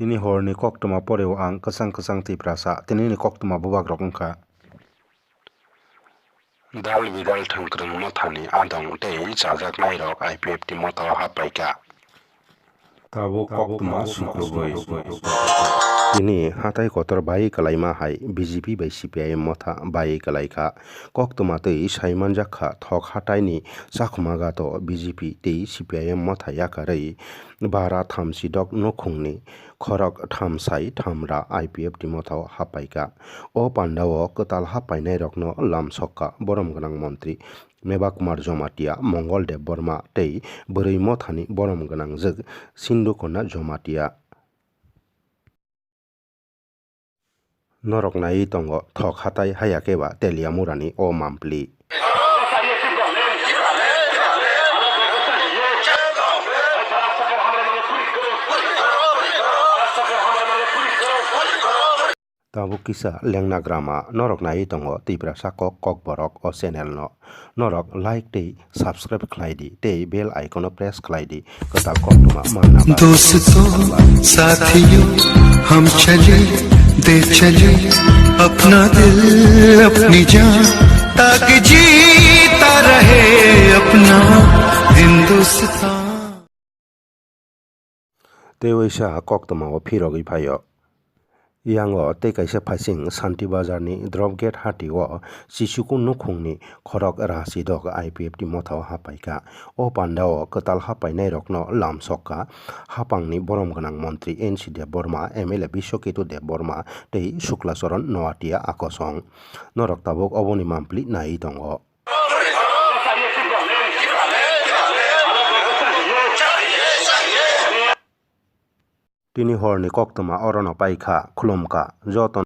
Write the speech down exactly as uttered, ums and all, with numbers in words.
Tini horni koktwma poreo ang kwchang kwchang Tiprasa. Tinini koktwma bubagrok wngkha. Dal bidal thwngkwrwng mothani adong tei chajaknairok I P F T mothao happaikha. Tabuk koktwma sukrubwi. Tini hatai kotor bai kwlaima hai B J P bai C P I M motha bai kwlaikha. Koktwma twi saimanjak kha, thok hataini chakhuma gato B J P tei C P I M motha yakarwi bara thamsidok nukhungni khorok thamsai thamra I P F T mothao happaikha. O pandao kwtal happainairokno lamsokha borom gwnang montri Meba Kumar Jomatia, Mongol Debbarma tei bwrwi mothani borom gwnangjwk Sindhu Kona Jomatia. Norok naiwi tongo thok hatai haya khe ba Teliamurani o mampli. Tabuk kisa lengna grama norok naiwi tongo Tiprasa kok kokborok o channel no. Norok like tei subscribe khlai di tei bell icon o press khlai di kwtal koktwma manna bagwi. दोस्तों, साथियों, हम चले, दे चले, अपना दिल, अपनी जान, ताकि जीता रहे अपना Hindustan. Tei waisa koktwma o phirogwi phaio. Yango tei kaisa phaising Santi Bazar ni drop gate hati o Chisuku nukhungni khorok rasidok I P F T mothao happaikha. O pandao kwtal happainairokno lamsokha hapangni borom gwnang montri N C Debbarma, M L A Biswaketu Debbarma tei Suklacharan Noatia akosong. Norok tabuk oboni mampli naiwi tongo. Tini horni koktwma orono paikha, khulumkha, joto.